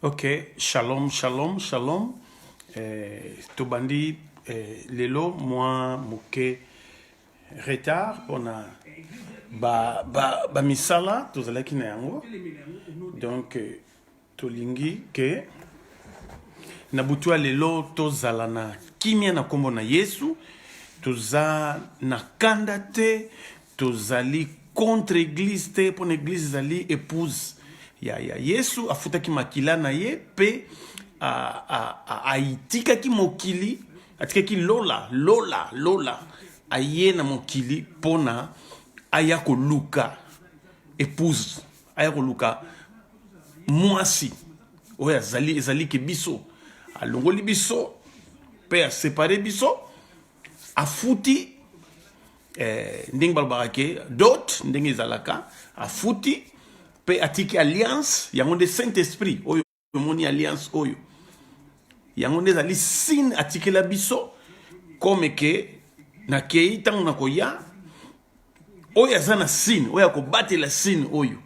Ok, shalom, shalom, shalom. Eh, tobandi eh, lelo mwa moke retard mpona ba, ba, ba misala tozalaki na yango donc eh, tolingi ke na butu ya lelo tozala na kimia na nkombo na Yesu. Toza na kanda te, tozali contre église te, mpona église ezali épouse ya Yesu. Afutaki makila na ye mpe aitikaki mokili, atikaki lola, lola, lola, aye na mokili mpona aya koluka épouse, aya koluka mwasi oyo azali ezali ke biso. Alongoli biso mpe asepare biso, afuti ndenge balobaka ke dot, ndenge ezalaka, afuti mpe atiki alliance. Yango nde Saint Esprit oyo omoni, alliance oyo, yango nde ezali signe atikela biso comme ke nakei, ntango nakoya, oyo aza na signe oyo akobatela signe oyo,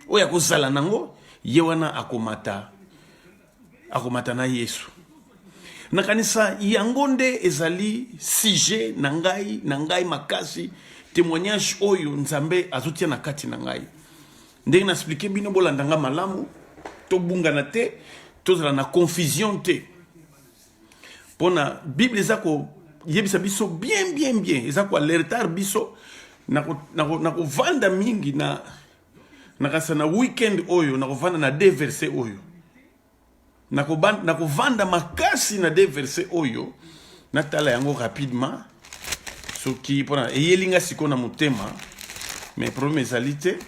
oyo akozala nango, ye wana akomata, akomata na Yesu. Nakanisa yango nde ezali sujet na ngai makasi, témoignage oyo Nzambe azotia na kati na ngai. Ndenge na expliquer bino, bolanda nga malamu, tobungana te, tozala na confusion te, mpona Bible eza koyebisa biso bien, bien, bien, eza koalerter biso na kovanda mingi na nakasa na weekend oyo. Nakovanda na deux verset oyo, nakovanda makasi na deux verset oyo. Natala yango rapidement soki mpona eyeli nga sikoyo na motema, mais problème ezali te.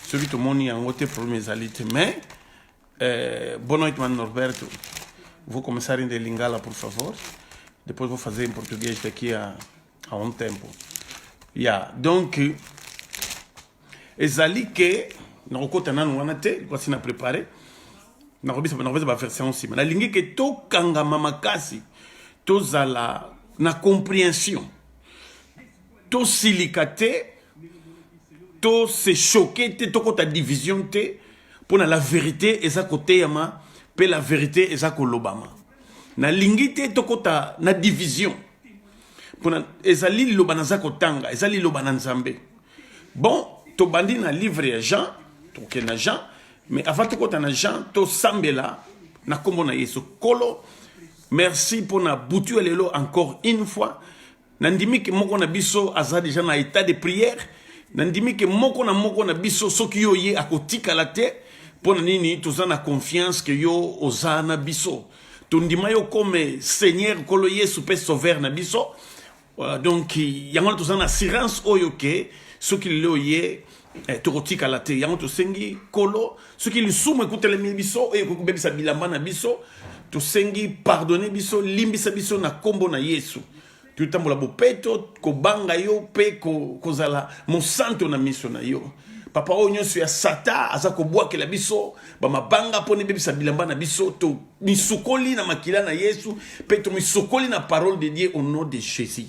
Soki tomoni yango te, problème ezali te. Mais boa noite, mano Norberto. Vou começar em lingala, por favor. Depois vou fazer em português daqui a um tempo. Yeah. Donc, ezali ke nakokota nanu wana te, kwasi na préparé, nakobisa, nakopesa baversion nsima. Nalingi ke tokangama makasi, tozala na compréhension, tosilika te, tose choquer te, tokota division te, mpona la vérité eza koteyama mpe la vérité eza kolobama. Nalingi te tokota na division, mpona ezali liloba naza kotanga, eza liloba na Nzambe. Bon, tobandi na livre ya Jean, tokokende na Jean, mais avant tokota na Jean, tosambela na nkombo na Yesu. Kolo, merci mpona butu ya lelo. Encore une fois, nandimi ke moko na biso aza déjà na état de prière. Nandimi ke moko na moko na biso, soki yo ye akotikala te. Mpo na nini? Toza na confiance ke yo oza na biso. Tondima yo comme Seigneur Nkolo Yesu mpe Sauveur na biso. Voilà, donc yango wana toza na assurance oyo ke soki lelo ye tokotikala te. Yango tosengi, Kolo, soki lisumu ekutelemi biso oyo ekoki kobebisa bilamba na biso, tosengi pardonne biso, limbisa biso na nkombo na Yesu. Totambola bopeto, kobanga yo mpe kozala mosanto na miso na yo, Papa. Oyo nyonso ya Satan aza kobwakela biso bamabanga mpona ebebisa bilamba na biso, tomisukoli na makila na Yesu mpe tomisukoli na parole de Dieu au nom de Jésus.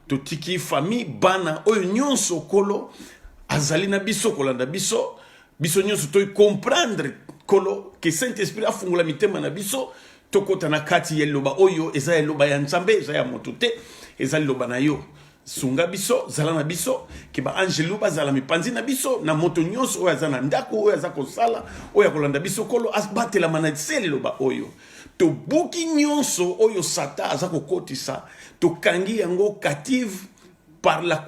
Totiki famille, bana oyo nyonso, Kolo, azali na biso kolanda biso. Biso nyonso tocomprendre, Kolo, ke Saint Esprit afungola mitema na biso, tokɔta na kati ya liloba oyo eza liloba ya Nzambe, eza ya moto te, eza liloba na yo. Sunga biso, zala na biso, ke baangelu bazala mipanzi na biso, na moto nyonso oyo aza na ndako, oyo aza kosala, oyo akolanda biso. Kolo, abatelama na se liloba oyo. Tobuki nyonso oyo Satan aza kokotisa, tokangi yango captive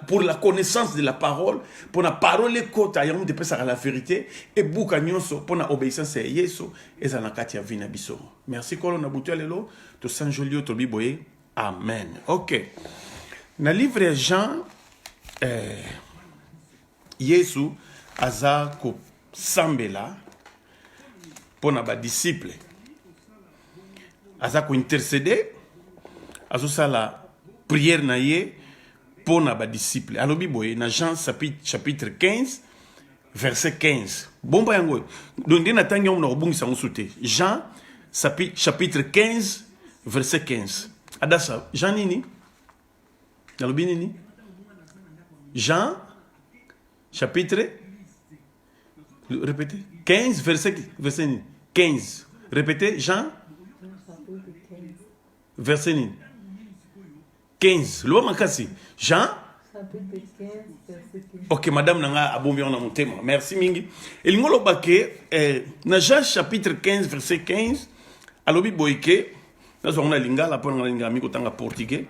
pour la connaissance de la parole, mpo na parole ekota, yango moto epesaka la vérité, ebuka nyonso, mpo na obéissance ya Yesu ezala na kati ya vie na biso. Merci, Kolo, na butu ya lelo. Tosanjoli yo, tolobi boye: amen. Ok, na livre ya Jean, Yesu aza kosambela mpo na badisciple, aza kointercéder, azosala prière na ye mpo na badisciple. Alobi boye na Jean chapitre 15 verset 15. Bomba yango. Donc nde natangi yango, na kobungisa yango su te. Jean chapitre 15 verset 15. Adasa, Jean nini? Nalobi nini? Jean chapitre, répétez, 15 verset nini? 15. Répétez, Jean verset nini? 15. Loba makasi. Jean Chapitre 15, verset 15. Ok, madame na nga abombi yango na motema. Merci mingi. Elingi oloba ke eh, na Jean chapitre 15 verset 15 alobi boye ke nazwa yango na lingala mpo na nga nalingaka mingi kotanga portugais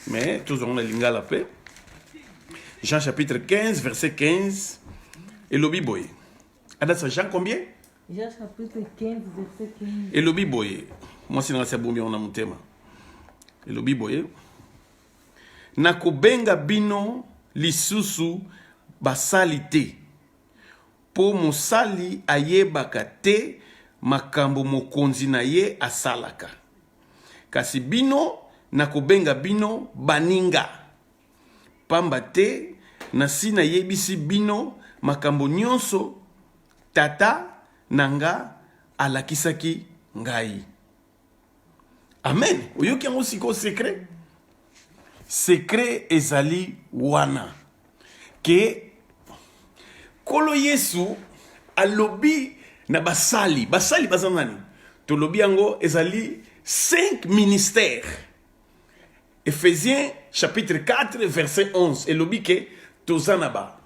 mais tozwa yango na lingala mpe. Jean chapitre 15 verset 15 elobi boye. Adasa Jean combien? Jean chapitre 15 verset 15. Elobi boye, mwasi na nga si abombi yango na motema. Elobi boye, nakobenga bino lisusu basali te, mpo mosali ayebaka te makambo mokonzi na ye asalaka. Kasi bino, nakobenga bino baninga, pamba te nasi nayebisi bino makambo nyonso Tata na nga alakisaki ngai. Amen. Oyoki yango sikoyo secret? Secret ezali wana ke Nkolo Yesu alobi na basali. Basali baza nani? Tolobi yango ezali 5 ministères. Ephésiens chapitre 4 verset 11 elobi ke toza na ba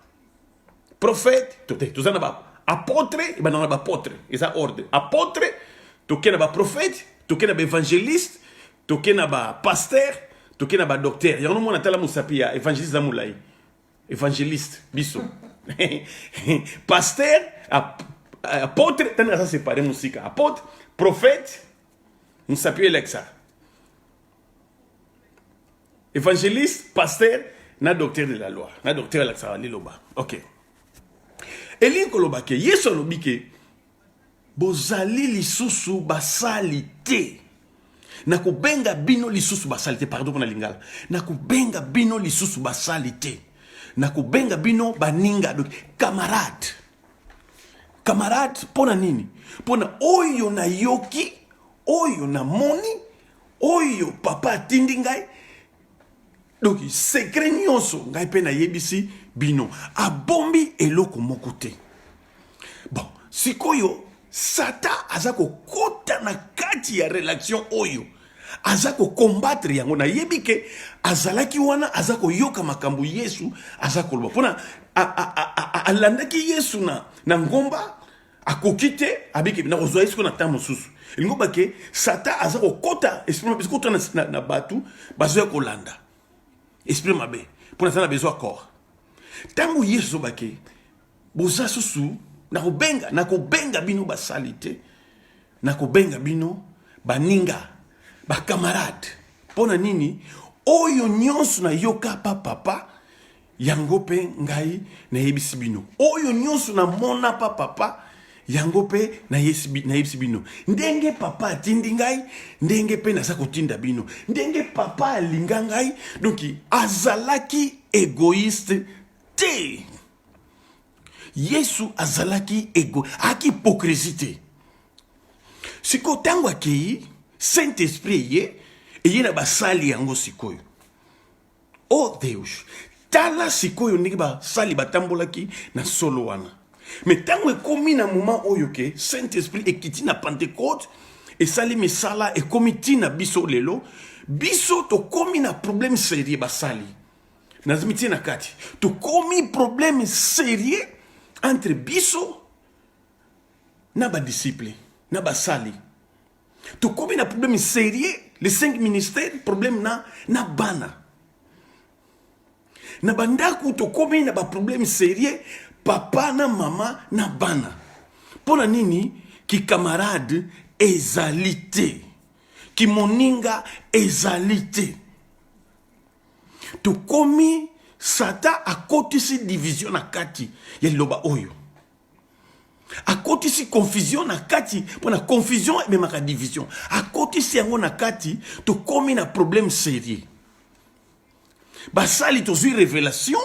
prophète, toza na ba apôtre, ebandaka na ba apôtre, eza ordre. Apôtre, toke na ba prophète, toke na ba évangéliste, toke na ba pasteur, toke na ba docteur. Yango mona tala mosapi ya évangéliste za molai. Évangéliste biso. Pasteur, apôtre, tani aza séparé mosika. Apôtre, prophète, mosapi elekisa. Évangéliste, pasteur, na docteur de la loi, na docteur alakisaka liloba. Ok. Elingi koloba ke Yesu alobi ke bozali lisusu basali te. Nakobenga bino lisusu basali te, pardon mpona lingala. Nakobenga bino lisusu basali te. Nakobenga bino baninga, donc camarade. Camarade mpona nini? Mpona oyo nayoki, oyo namoni, oyo papa atindi ngai. Donc secret nyonso ngai mpe nayebisi bino, abombi eloko moko te. Bon, sikoyo Satan aza kokota na kati ya relation oyo, aza kokombattre yango. Nayebi ke azalaki wana, aza koyoka makambo Yesu aza koloba, mpona alandaki Yesu na ngomba, akoki te, abiki nakozwa ye sikoyo na ntango mosusu. Elingi koloba ke Satan aza kokota esprit mabe, kokota na bato bazoya kolanda esprit mabe, mpona aza na besoin ya corps. Ntango Yesu azobake boza susu, nakobenga bino basali te, nakobenga bino baninga, bakamarade. Mpona nini? Oyo nyonso nayoka pa papa, yango mpe ngai nayebisi bino. Oyo nyonso namona pa papa, yango mpe nayebisi bino. Ndenge papa atindi ngai, ndenge mpe naza kotinda bino. Ndenge papa alinga ngai, donc azalaki égoïste te. Yesu azalaki ego, ayaki hypocrisie te. Sikoyo ntango akei, Saint-Esprit eye na basali yango sikoyo. Oh Deus, tala sikoyo ndenge basali batambolaki na solo wana. Mais ntango ekomi na moment oyo ke Saint-Esprit ekiti na Pentecôte, esali misala, ekomi ti na biso lelo, biso tokomi na problème sérieux basali. Nazimi ti na kati. Tokomi problème sérieux entre biso na ba disciples, na basali. Tokomi na problème sérieux, les 5 ministères, problème na bana. Na bandako tokomi na ba problème sérieux, papa na mama na bana. Pona nini? Ki camarade ezali te. Ki moninga ezali te. Tokomi Satan akotisi division na kati ya liloba oyo. Akotisi confusion na kati, pona confusion ememaka division. Akotisi yango na kati, tokomi na problème sérieux. Basali tozwi révélation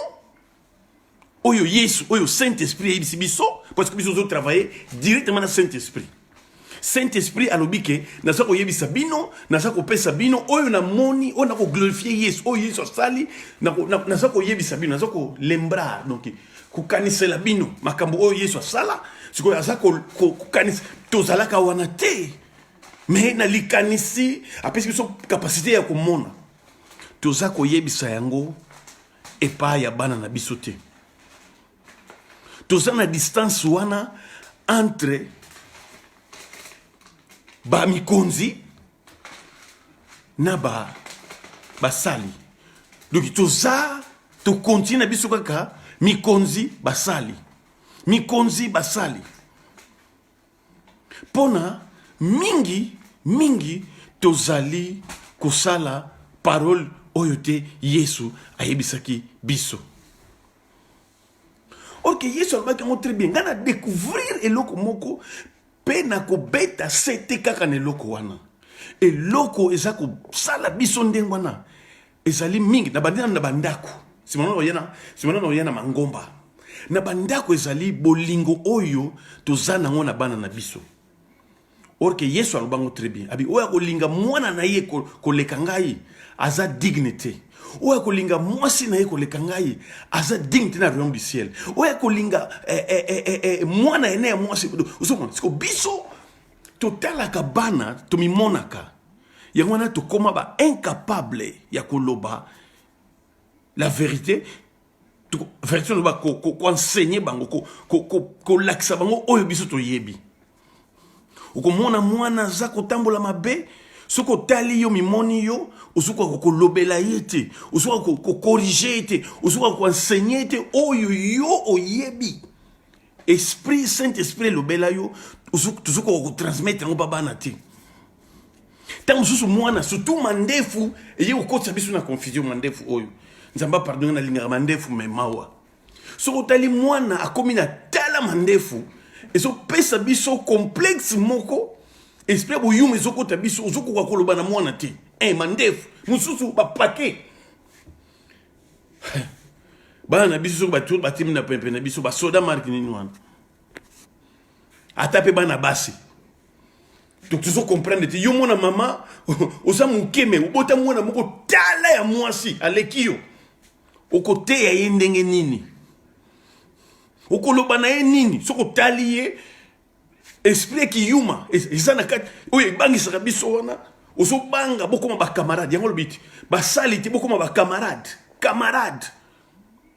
oyo Yesu, oyo Saint-Esprit ayebisi biso, parce que biso tozo travailler directement na Saint-Esprit. Saint-Esprit alobi ke naza koyebisa bino, naza kopesa bino oyo namoni, oyo nako glorifier Yesu, oyo Yesu asali, naza koyebisa bino, naza kolembrar, donc kokanisela bino makambo oyo Yesu asala. Sikoyo aza kokanisa, tozalaka wana te, me na likanisi apesi biso kapasite ya komona. Toza koyebisa yango epai ya bana na biso te. Toza na distance wana entre bamikonzi na ba basali. Donc toza tokontinue na biso kaka mikonzi basali, mikonzi basali, mpona mingi mingi tozali kosala parole oyo te Yesu ayebisaki biso. Orke Yesu alobaki yango très bien. Ngai na découvrir eloko moko mpe na kobeta sete kaka na eloko wana. Eloko eza kosala biso ndenge wana ezali mingi na bandi na bandako, nsima na oya na mangomba. Na bandako ezali bolingo oyo toza nango na bana na biso. Or que Yesu alobango très bien, abi oyo akolinga mwana na ye koleka ngai aza digne te, oyo akolinga mwasi na ye koleka ngai aza digne te na royaume du ciel, oyo akolinga eh, eh, eh, eh, eh, mwana ene ya mwasi. Ozomona siko biso totalaka bana, tomimonaka yango wana tokóma ba incapable ya koloba la vérité. Vérité oloba koenseigner bango, kolakisa bango oyo biso toyebi. Okomona mwana aza kotambola mabe, soki otali yo mimoni yo, ozokoka kolobela ye te, ozokoka kocorriger ye te, ozokoka koenseigner ye te oyo yo oyebi. Esprit Saint Esprit elobela yo, tozokoka kotransmettre yango pa bana te. Ntango mosusu mwana, surtout mandefu, eye kokotisa biso na confusion. Mandefu oyo, Nzambe apardonne, nalingaka mandefu, me mawa soki otali mwana akomi na tala mandefu, ezopesa biso complexe moko, esprit ya boyuma ezokota biso, ozokoka koloba na mwana te. Mandefu mosusu bapake bana na biso, soki bato batimi na pempe na biso, basoda marke nini wana, ata mpe bana basi. Donc tozo comprendre te. Yo mwana mama oza moke, me obota mwana moko tala ya mwasi aleki yo, okoteya ye ndenge nini? Okoloba na ye nini soki otali ye? Esprit ekiyuma eza na kati oyo ebangisaka biso wana. Ozobanga bokoma bacamarade, yango olobi te basali te, bokoma bacamarade. Camarade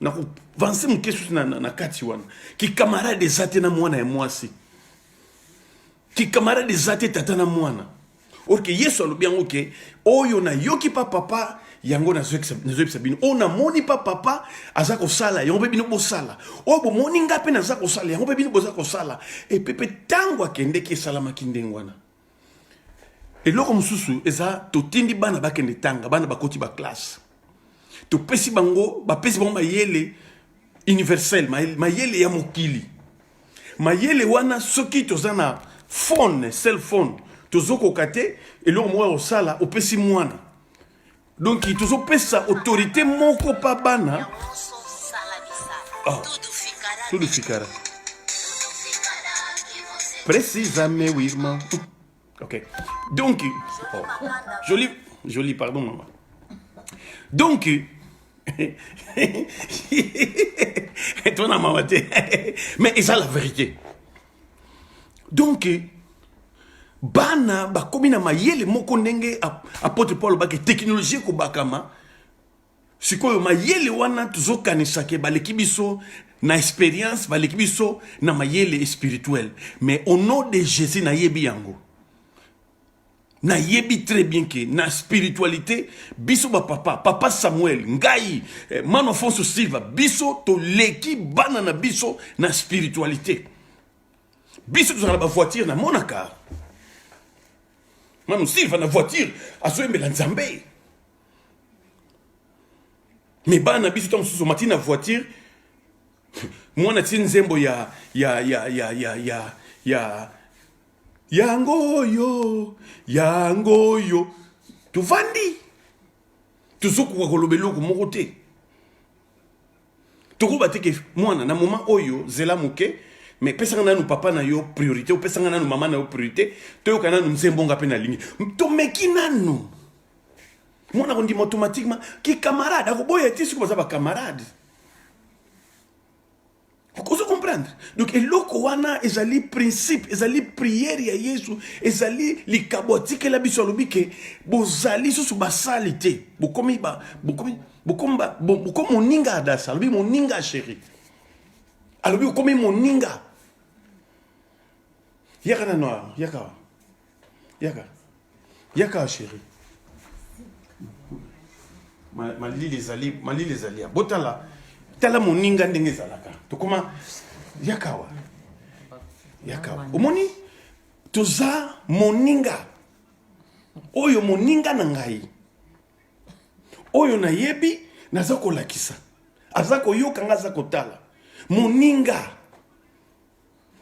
na koavancer moke susu na kati wana, kicamarade eza te na mwana ya mwasi, kicamarade eza te tata na mwana. Or que Yesu alobi yango ke oyo nayoki pa Papa, yango nazoyebisa bino, oyo namoni pa Papa aza kosala, yango mpe bino bosala, oyo bomoni nga mpe naza kosala, yango mpe bino boza kosala. Epe mpe ntango akendeki, esalamaki ndenge wana. Eloko mosusu eza, totindi bana bakende tanga, bana bakoti baklasse, topesi bango, bapesi bango mayele universel, mayele ya mokili. Mayele wana, soki toza na phone, cell phone, tozokoka te eloko moko ya kosala, opesi mwana. Donc tozopesa autorité moko pa bana. Oh, tudo ficará. Precisa, meu irmão. Ok. Donc, oh, joli, joli, pardon, maman. Donc, toi, na maman, mais c'est ça la vérité. Donc, bana bakomi na mayele moko ndenge apôtre Paul alobaki technologie ekobakama. Sikoyo mayele wana, tozokanisaka baleki biso na expérience, baleki biso na mayele spirituel, mais au nom de Jésus, nayebi yango, nayebi très bien ke na spiritualité biso bapapa, papa Samuel, ngai, mano Afonso Silva, biso toleki bana na biso na spiritualité. Biso tozala na bavoiture, namonaka mano Silva na voiture azoyembela Nzambe, me bana na biso, ntango mosusu omati na voiture, mwana ti nzembo ya yango oyo, yango oyo, tovandi, tozokoka koloba eloko moko te. Tokoba te ke mwana na moment oyo zela moke, mais pesanga nanu papa na yo priorité, opesanga nanu mama na yo priorité, toyoka nanu nzembo nga mpe nalingi. Tomeki nanu, mwana kondima automatiquement ki camarade akoboya ti soki baza bacamarade. Ozo comprendre? Donc eloko wana ezali principe, ezali prière ya Yesu, ezali likabo atikela biso. Alobi ke bozali susu basali te, bokomi ba bokomi bokomi ba bokomi moninga adasa. Alobi moninga chéri, alobi okomi moninga. Yaka nano, yaka, yaka, yaka chéri. Malili ezali, malili ezali ya botala, tala moninga ndenge ezalaka. Tokoma yakawa, yakawa. Omoni toza moninga oyo, moninga na ngai oyo nayebi, naza kolakisa, aza koyoka nga, aza kotala moninga.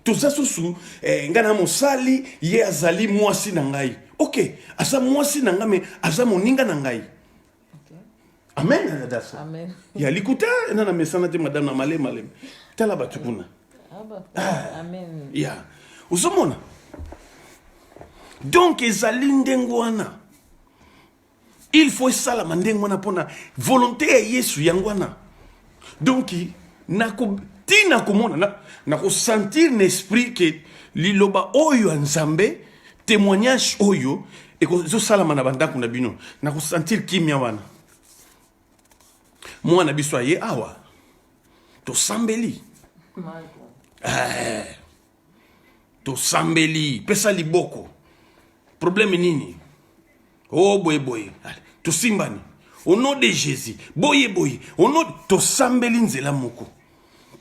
Toza susu eh, ngai na mosali, ye azali mwasi na ngai. Ok, aza mwasi na ngai, me aza moninga na ngai. Amen. Adasa. Amen. Ya likuta na na mesana te, madame, na malema malema. Tala bato kuna. Ah, amen. Ya ozomona, donc ezali ndenge wana, il faut esalama ndenge wana mpona volonté ya Yesu yango wana. Donc nako ntina komona, nakosentir na esprit ke liloba oyo ya Nzambe, témoignage oyo ezosalama na bandako na bino, nakosentir kimia wana. Mwana biso aye awa, tosambeli, eh, tosambeli, pesa liboko, problème nini? O oh, boye boye, tosimbani au nom de Jésus, boye boye, au nom, tosambeli nzela moko,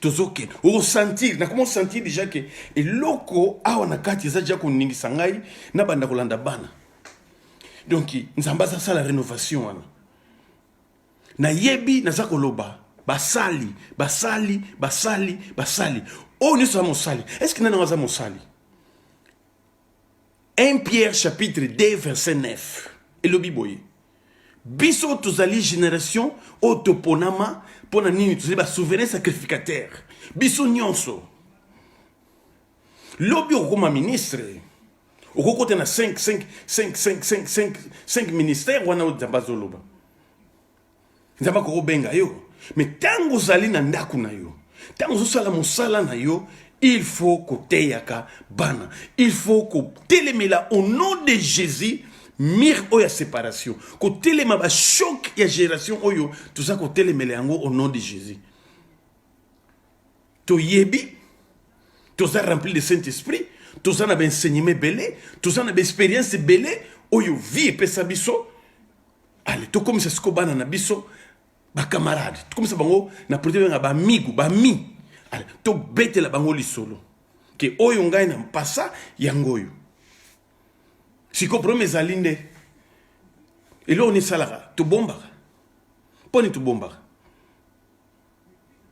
tozokende. Okosentir, nakoma osentir déjà ke eloko awa na kati eza déjà koningisa ngai, nabanda kolanda bana. Donc Nzambe azasala rénovation wana. Nayebi naza koloba basali, basali, basali, basali oyo nyonso aza mosali. Est ce que nani aza mosali? 1 Pierre chapitre 2 verset 9 elobi boye: biso tozali génération oyo toponama. Mpo na nini? Tozali basouverain sacrificateur biso nyonso. Lobi okokoma ministre, okokota na 5 5 5 5 5 5 5 ministère wana oyo Nzambe azoloba. Nzambe akokobenga yo, me ntango ozali na ndako na yo, ntango ozosala mosala na yo, il faut koteyaka bana, il faut kotelemela au nom de Jésus mur oyo ya séparation, kotelema bachoc ya génération oyo toza kotelemela yango au nom de Jésus. Toyebi toza rempli de Saint Esprit, toza na baenseignement ebele, toza na baexpérience ebele oyo vie epesa biso. Ale, tokomisa sikoyo bana na biso bacamarade, tokomisa bango na projet benga bamigu bami. Ale, tobetela bango lisolo ke oyo ngai na mpasa yango oyo. Sikoyo problème ezali nde eloko nini esalaka tobombaka? Mpo nini tobombaka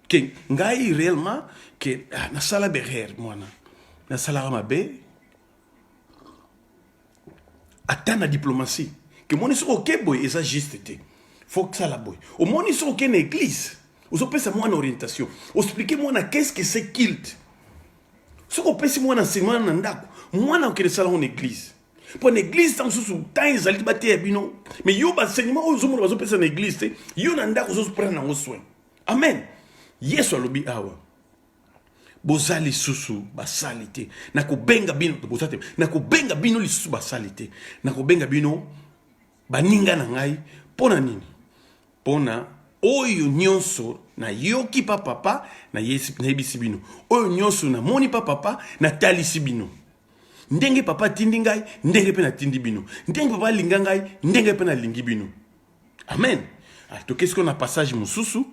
ke ngai réellement ke ah, nasala berere mwana, nasalaka mabe ata na diplomatie, ke omoni soki oke boye eza juste te, faut sala boye. Omoni soki oke na église, ozopesa mwana orientation, oexplique mwana qu'est-ce que c'est culte. Soki opesi mwana enseignement na ndako, mwana okende sala ngo na église, mpo na église ntango mosusu temps ezali te bateya bino, mais yo baenseignement oyo ozomona bazopesa na église te, yo na ndako ozoprendre yango soin. Amen. Yesu alobi awa: boza lisusu basali te, nakobenga bino, boza te, nakobenga bino lisusu basali te, nakobenga bino baninga na ngai. Mpo na nini? Mpo na oyo nyonso nayoki pa Papa nayebisi bino, oyo nyonso namoni pa Papa natalisi bino. Ndenge Papa atindi ngai, ndenge mpe natindi bino. Ndenge Papa alinga ngai, ndenge mpe nalingi bino. Amen. Tokei sikoyo na passage mosusu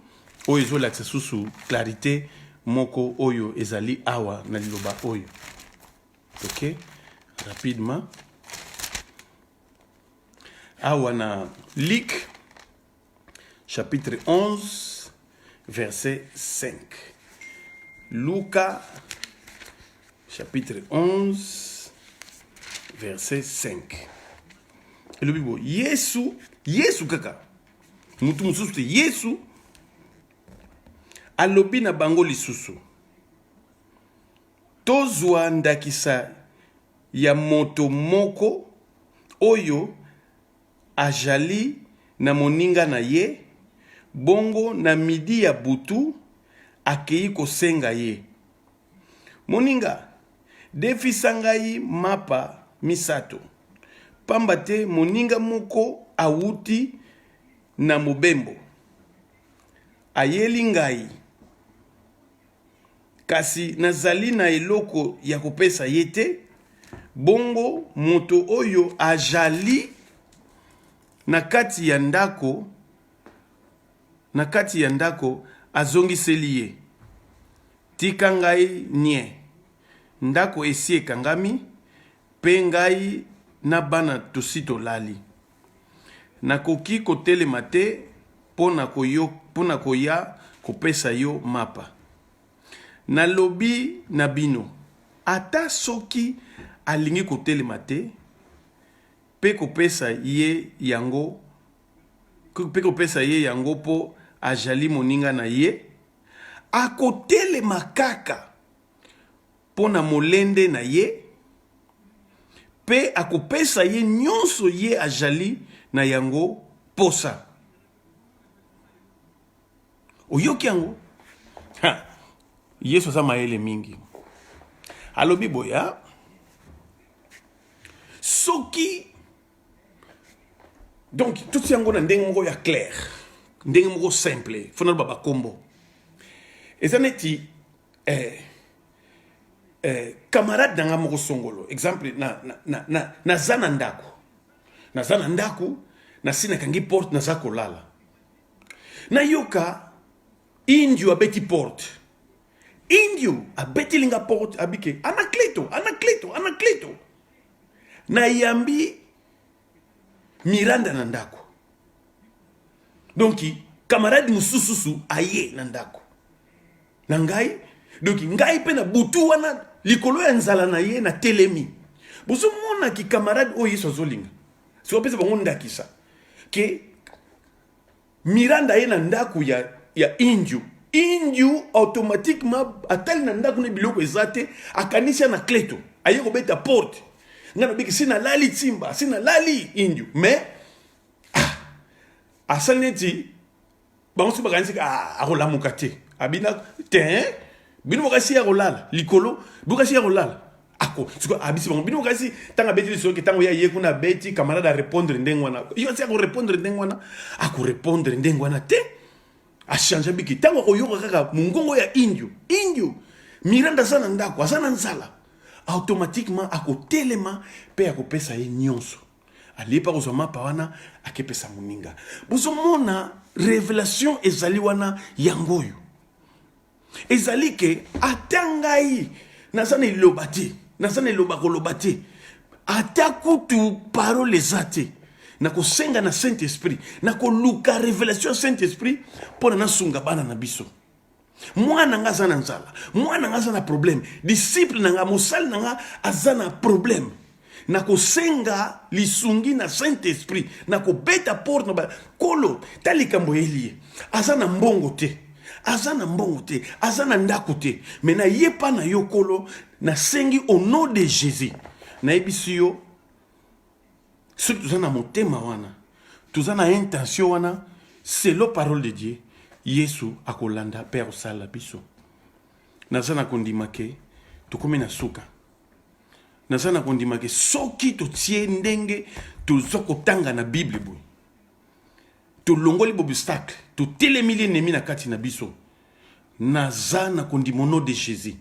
oyo ezolakisa susu clarité moko oyo ezali awa na liloba oyo. Ok, rapidement awa na Luc chapitre 11 verset 5. Luka chapitre 11 verset 5 elobi boye: Yesu, Yesu kaka, mutu mosusu te, Yesu alobi na bango lisusu: tozwa ndakisa ya moto moko oyo azali na moninga na ye. Bongo na midi ya butu, akei kosenga ye, Moninga, defisa ngai mapa misato, pamba te moninga moko awuti na mobembo, ayeli ngai, kasi nazali na eloko ya kopesa ye te. Bongo moto oyo ajali na kati ya ndako na kati ya ndako azongiseli ye, Tika ngai nye, ndako esi ekangami, mpe ngai na bana tosi tolali. Nakoki kotelema te mpo na koya kopesa yo mapa. Nalobi na bino, ata soki alingi kotelema te mpe kopesa ye yango, mpe kopesa ye yango mpo ajali moninga na ye, akotelema kaka mpo na molende na ye, mpe akopesa ye nyonso ye ajali na yango posa. Oyoki yango? Ha! Yesu aza mayele mingi. Alobi boya, soki donc totia yango na ndenge moko ya clair, ndenge moko simple, fo naloba bakombo. Eza neti eh, eh, camarade na nga moko songolo, exemple na, na, na, na, naza na ndako, naza na ndako, nasi nakangi porte, naza kolala, nayoka indio abeti porte, indio abeteli nga porte, abike Anacleto, Anacleto, Anacleto. Nayambi Miranda na ndako, donc camarade mosususu aye na ndako na ngai, donc ngai mpe na butu wana likolo ya nzala na ye natelemi. Bozomona ki camarade oyo Yesu azolinga soki apesa bango ndakisa ke Miranda aye na ndako ya, ya Indio. Indio automatiquement atali na ndako na biloko eza te, akanisi Anacleto aye kobeta porte. Ngai nabiki si nalali tsimba, si nalali Indio, mais ah, asali neti bango soki bakanisi ah, akolamuka te, abina te bino bokasi ya kolala likolo, bokasi ya kolala ako siko abisi bango bino kasi ntango abeti lisolo ke ntango ye aye kuna abeti camarade arépondre ndenge wana, yo asi akorépondre ndenge wana, akorépondre ndenge wana te, achange biki ntango akoyoka kaka mongongo ya Indio, Indio Miranda aza na ndako, aza na nzala, automatiquement akotelema mpe akopesa ye nyonso. Alie mpe akozwa mapa wana akepesa moninga. Bozomona révélation ezali wana yango oyo ezali ke ata ngai naza na eloba te, naza na eloba koloba te, ata kutu parole eza te, nakosenga na Saint Esprit, nakoluka révélation ya Saint Esprit mpo na nasunga bana na biso. Mwana nga aza na nzala, mwana nga aza na problème, disciple na nga, mosali na nga aza na problème, nakosenga lisungi na Saint Esprit, nakobeta porte na ba kolo. Ta likambo eyeli ye, aza na mbongo te, aza na mbongo te, aza na ndako te, me naye pa na yo kolo, nasengi au nom de Jésus. Nayebisi yo, soki toza na motema wana, toza na intention wana, selon parole de Dieu, Yesu akolanda mpe akosala biso. Naza na kondima ke tokomi na suka. Naza na kondima ke soki totie ndenge toza kotanga na Bible boye, tolongoli bobstacle, totelemi l'ennemi na kati na biso. Naza na kondima au nom de Jésus.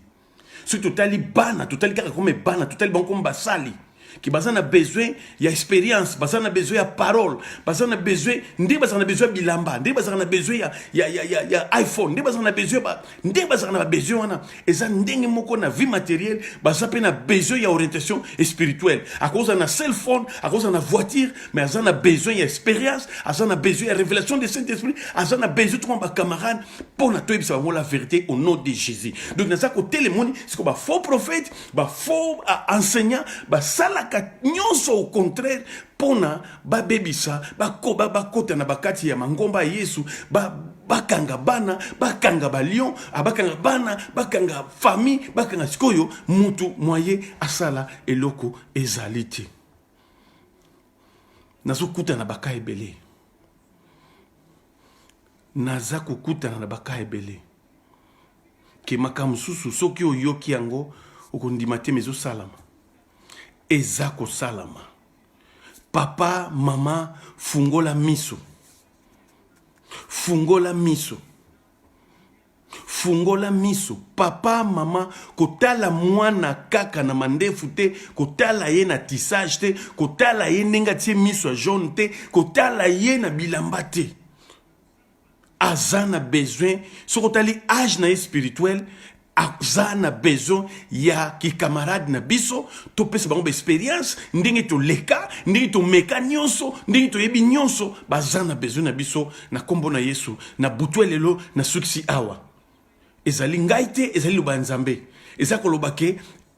Soki totali bana, totali kaka kome bana, totali bango kome basali ke baza na besoin ya expérience, baza na besoin ya parole, baza na besoin nde bazala na besoin ya bilamba, nde bazala na besoin ya, ya, ya, ya, ya iPhone, nde bazala na besoin ba, nde bazala na babesoin wana. Eza ndenge moko na vie matérielle, baza mpe na besoin ya orientation spirituelle. Akozala na cell phone, akozala na voiture, mais aza na besoin ya expérience, aza na besoin ya révélation de Saint Esprit, aza na besoin tokoma bacamarade mpo na toyebisa bango la vérité au nom de Jésus. Donc naza kotelemoni siko ba faux prophète, ba faux enseignant basalaka nyonso au contraire mpona babebisa, bakoba bakota na bakati ya mangomba ya Yesu, bakanga bana, bakanga balion, bakanga bana, bakanga famille, bakanga sikoyo mutu moye asala eloko ezali te. Nazokutana baka ebele, naza kokutana na baka ebele. Ke makambo mosusu soki oyoki yango okondima te, mais ezosalama, eza kosalama. Papa, mama, fungola miso, fungola miso, fungola miso. Papa, mama, kotala mwana kaka na mandefu te, kotala ye na tissage te, kotala ye ndenge atie miso ya jaune te, kotala ye na bilamba te. Aza na besoin, soki otali age na ye spirituel, aza na besoin ya kikamarade na biso. Topesa bango baexpérience, ndenge toleka, ndenge tomeka nyonso, ndenge toyebi nyonso. Baza na besoin na biso. Na nkombo na Yesu, na butu ya lelo, nasukisi awa. Ezali ngai te, ezali loba ya Nzambe. Eza koloba ke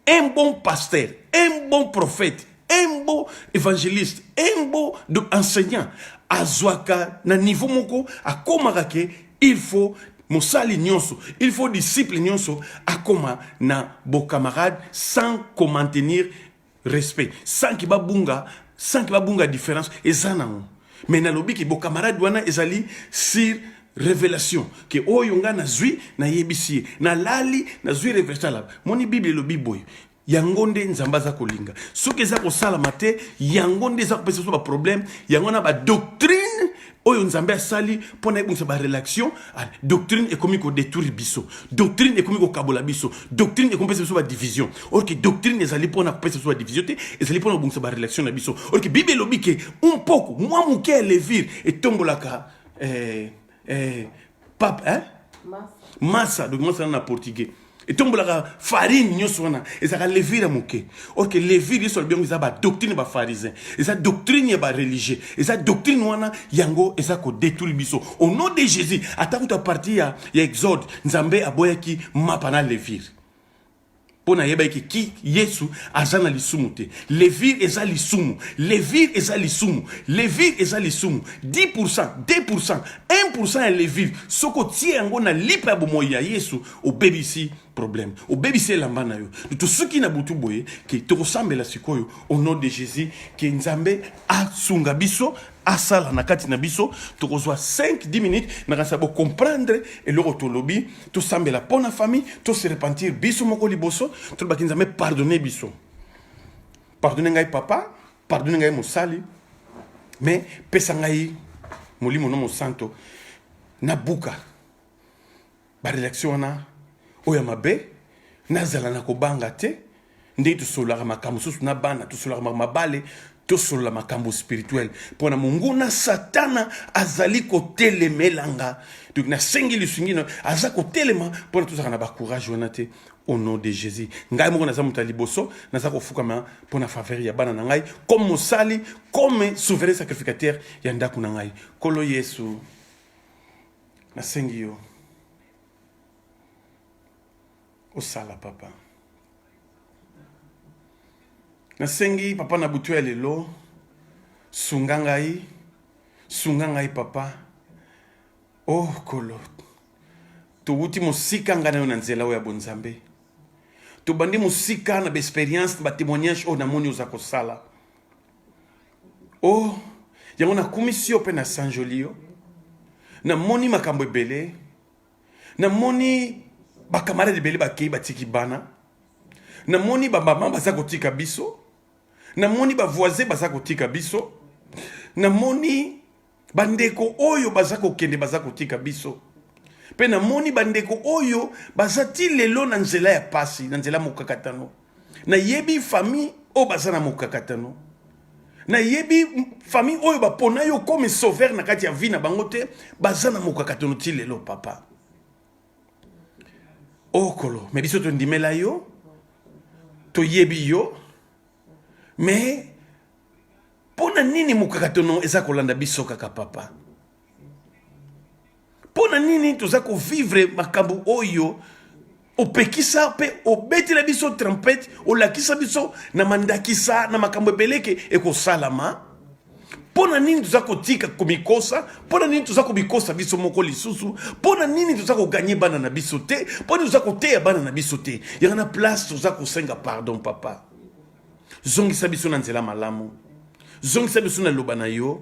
un bon pasteur, un bon prophète, un bon évangéliste, un bon enseignant azwaka na niveau moko akomaka ke il faut mosali nyonso, il faut disciple nyonso akoma na bocamarade sans komaintenir respect, sans ke babunga, sans ke babunga différence eza nango. Mais nalobi ke bocamarade wana ezali sur révélation, ke oyo ngai nazwi, nayebisi ye, nalali, nazwi révélation. Alaba moni Bible elobi boye, yango nde Nzambe aza kolinga. Soki eza kosalama te, yango nde eza kopesa biso baproblème. Yango na badoctrine oyo Nzambe asali mpo na ebongisa barelation, doctrine ekomi kodétruire biso, doctrine ekomi kokabola biso, doctrine ekomi kopesa biso badivision. Or ke doctrine ezali mpona kopesa biso badivision te, ezali mpona kobongisa barelation na biso. Or ke Bible elobi ke un poko, mwa moke ya levure etombolaka pape, hein? Masa, donc masa na portugais etombolaka farine nyonso. Wana ezalaka levure ya moke. Or ke levure, Yesu alobi yango, eza badoctrine ya bapharisien, eza doctrine ya bareligieux, eza doctrine wana, yango eza kodétruire biso. Au nom de Jésus, ata kuta partir ya Exode, Nzambe aboyaki mapa na levure mpo nayebaki ki Yesu aza na lisumu te. Levure eza lisumu, levure eza lisumu, levure eza lisumu. 10, 2, 1 ya levure, soki otie yango na lipa ya bomoi ya Yesu, obebisi problème, obebisi elamba na yo. Tosuki na butu boye ke tokosambela sikoyo au nom de Jésus, ke Nzambe asunga biso, asala na kati na biso. Tokozwa 5 10 minutes, nakanisa bocomprendre eloko tolobi. Tosambela mpo na famille, tose repentir biso moko liboso, tolobaki Nzambe pardonne biso, pardonne ngai papa, pardonne ngai mosali, mais pesa ngai Molimo no Mosanto, nabuka barelation wana oyo ya mabe, nazala na kobanga te. Ndenge tosololaka makambo mosusu na bana, tosololaka makambo mabale, tosolola makambo spirituel, mpo na monguna Satana azali kotelemelanga. Donc nasengi lisungi na aza kotelema mpona tozalaka na bacourage wana te. Au nom de Jésus, ngai moko naza moto ya liboso, naza kofukama mpo na faveur ya bana na ngai, comme mosali, comme souverain sacrificateur ya ndako na ngai. Nkolo Yesu, nasengi yo osala. Papa, nasengi papa, na butu ya lelo, sunga ngai, sunga ngai papa. O oh, Kolo, towuti mosika, ngai na yo, na nzela oyo ya bonzambe. Tobandi mosika na baexpérience, na batémoignage oyo namoni oza kosala. O oh, yango nakumisi yo mpe nasanjoli yo. Namoni makambo ebele, namoni bakamarade ebele bakei, batiki bana, namoni bamama baza kotika biso, namoni bavoisin baza kotika biso, namoni bandeko oyo baza kokende, baza kotika biso, mpe namoni bandeko oyo baza ti lelo na nzela ya pasi, na nzela mokakatano. Nayebi famille oyo baza na mokakatano, nayebi famille oyo bapona yo comme sauveur na kati ya vie na bango te, baza na mokakatano ti lelo, papa. Okolo, mais biso tondimela yo, toyebi yo, mais mpo na nini mokakatano eza kolanda biso kaka, papa? Mpo na nini toza kovivre makambo oyo opekisa mpe obetela biso trompette, olakisa biso na mandakisa na makambo ebeleke ekosalama? Mpo na nini toza kotika komikosa? Mpo na nini toza komikosa biso moko lisusu? Mpo na nini toza kogagner bana na biso te? Mpo nini toza koteya bana na biso te? Yango na place toza kosenga pardon, papa. Zongisa biso na nzela malamu, zongisa biso na loba na yo.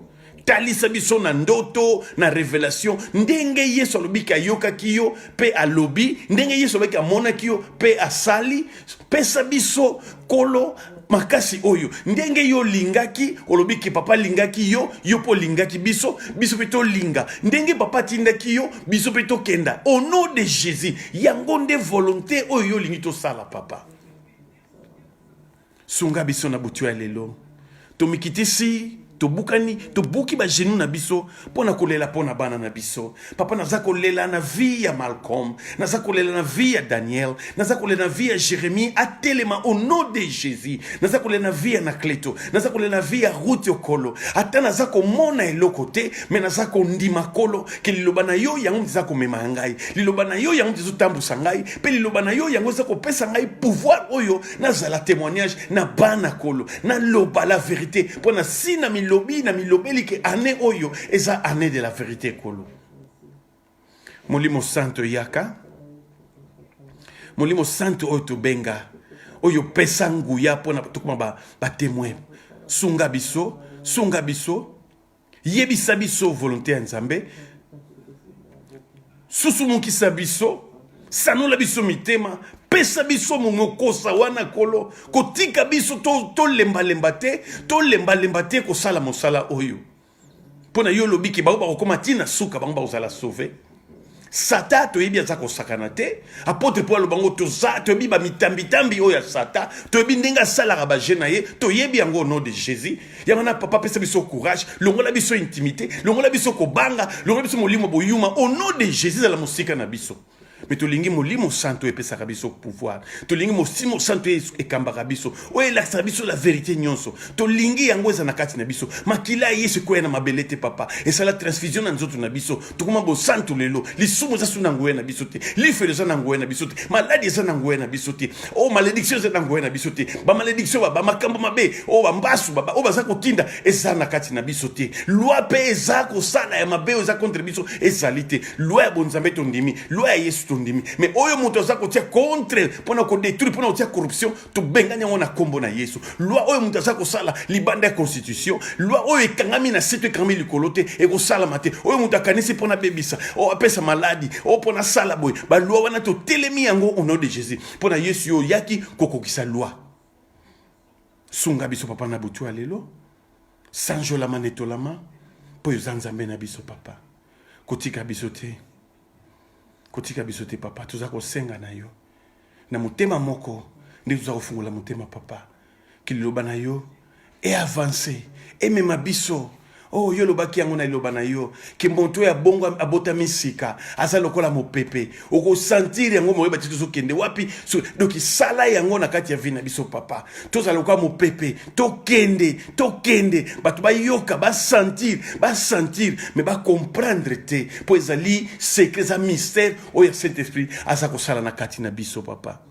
Talisa biso na ndoto, na revelation, ndenge Yesu alobi ke ayokaki yo pe alobi, ndenge Yesu alobaki amonaki yo pe asali. Pesa biso Nkolo makasi oyo, ndenge yo olingaki, olobi ke papa alingaki yo, yo pe olingaki biso, biso pe tolinga ndenge papa atindaki yo, biso pe tokenda au nom de Jesus. Yango nde volonte oyo yo olingi tosala papa. Sunga biso na butu ya lelo. Tomikitisi, tobukani, tobuki ba genoux na biso mpo na kolela mpo na bana na biso. Papa, naza kolela na vie ya Malcolm, naza kolela na vie ya Daniel, naza kolela na vie ya Jérémie, atelema au nom de Jésus. Naza kolela na vie ya Nakleto, naza kolela na vie ya Ruth Okolo. Ata naza komona eloko te, mais naza kondima Nkolo ke liloba na yo yango eza komema ngai, liloba na yo yango ezotambusa ngai, mpe liloba na yo yango eza kopesa ngai pouvoir oyo nazala témoignage na bana kolo, naloba la vérité mpo na si na milobi na milobeli ke année oyo eza année de la vérité. Kolo Molimo Santo, yaka. Molimo Santo oyo tobenga, oyo pesa nguya mpo na tokoma batémoin, ba sunga biso, sunga biso, yebisa biso volonté ya Nzambe, susumukisa biso, sanola biso mitema, pesa biso mokosa wana Kolo, kotika biso tolembalemba to te, tolembalemba te kosala mosala oyo mpo na yo. Olobi ke bango bakokóma ntina suka, bango bakozala sauve. Satan toyebi aza kosakana te. Apôtre Paul aloba ngo, toza toyebi bamitambitambi oyo ya Satan, toyebi ndenge asalaka bajeu na ye, toyebi yango au nom de Jésus. Yango na papa, pesa biso courage, longola biso intimité, longola biso kobanga, longola biso molimo boyuma au nom de Jésus, ezala mosika na biso. Me tolingi Molimo Santo epesaka biso pouvoir, tolingi Molimo Santo ekambaka biso, oyo elakisaka biso la vérité nyonso. Tolingi yango eza na kati na biso. Makila ya Yesu ekweya na mabele te papa, esala transfusion na nzoto na biso, tokoma bosantu lelo. Lisumu eza su na nguya na biso te, lifelo eza na nguya na biso te, maladi eza na nguya na biso te, oyo malédiction eza na nguya na biso te, bamalédiction, bamakambo mabe oyo bambasu oyo baza kotinda eza na kati na biso te. Loi mpe eza kosala ya mabe oyo eza contre biso ezali te. Loi ya bonzambe tondimi, loi ya Yesu tondimi, mais oyo moto aza kotia contre mpona kodétruire, mpona kotia corruption, tobengani yango na nkombo na Yesu. Loi oyo moto aza kosala libanda ya constitution, loi oyo ekangami na se to ekangami likolo te, ekosalama te. Oyo moto akanisi mpona abebisa, oyo apesa maladi, oyo mpona asala boye, baloi wana totelemi yango au nom de Jésus. Mpo na Yesu, yo oyaki kokokisa loi. Sunga biso papa na butu ya lelo, sanjolama, netolama, mpo oza Nzambe na biso papa. Kotika biso te, kotika biso te papa. Toza kosenga na yo na motema moko nde toza kofungola motema papa, ke liloba na yo eavance, emema biso. Oh, yo olobaki yango na liloba na yo ke moto oyo abongo abotami sika aza lokola mopepe, okosentir yango moyeba ti tozokende wapi. So, donc sala yango na kati ya vie na biso papa, tozala lokola mopepe, tokende, tokende, bato bayoka, basentir, basentir mais bacomprendre te, mpo ezali secret, eza mystère oyo ya Saint Esprit aza kosala na kati na biso papa.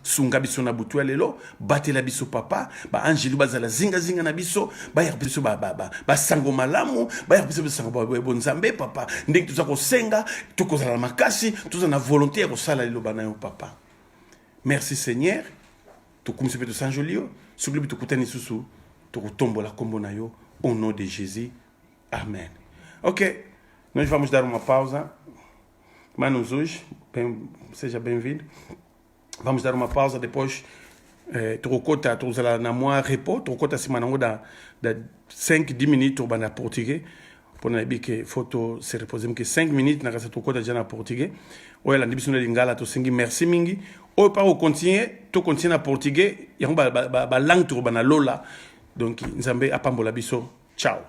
Sunga biso na butu ya lelo, batela biso papa, baangelu bazala zingazinga na biso, bayaka biso basango malamu, bayaka biso basango bonzambe papa. Ndenge toza kosenga, tokozala na makasi, tozala na volonté ya kosala liloba na yo papa. Merci Seigneur, tokumisi mpe tosanjoli yo. Soki lobi tokutani lisusu, tokotombola nkombo na yo au nom de Jésus, amen. Ok, nós vamos dar uma pausa. Mano Zuj, bem, seja bem-vindo. Vamos dar uma pausa, depois tokokota, tokozala na mwa repos, tokokota nsima nango da 5 10 minutes, tokobanda portugais mpona nayebi ke faut to se reposer moke 5 minutes na kasi tokokota deja na portugais. Oyo alandi biso na lingala, tosengi merci mingi. Oyo mpa kocontinue, tocontinue na portugais yango balangue, ba, ba, ba tokobanda lola. Donc Nzambe apambola biso. Ciao.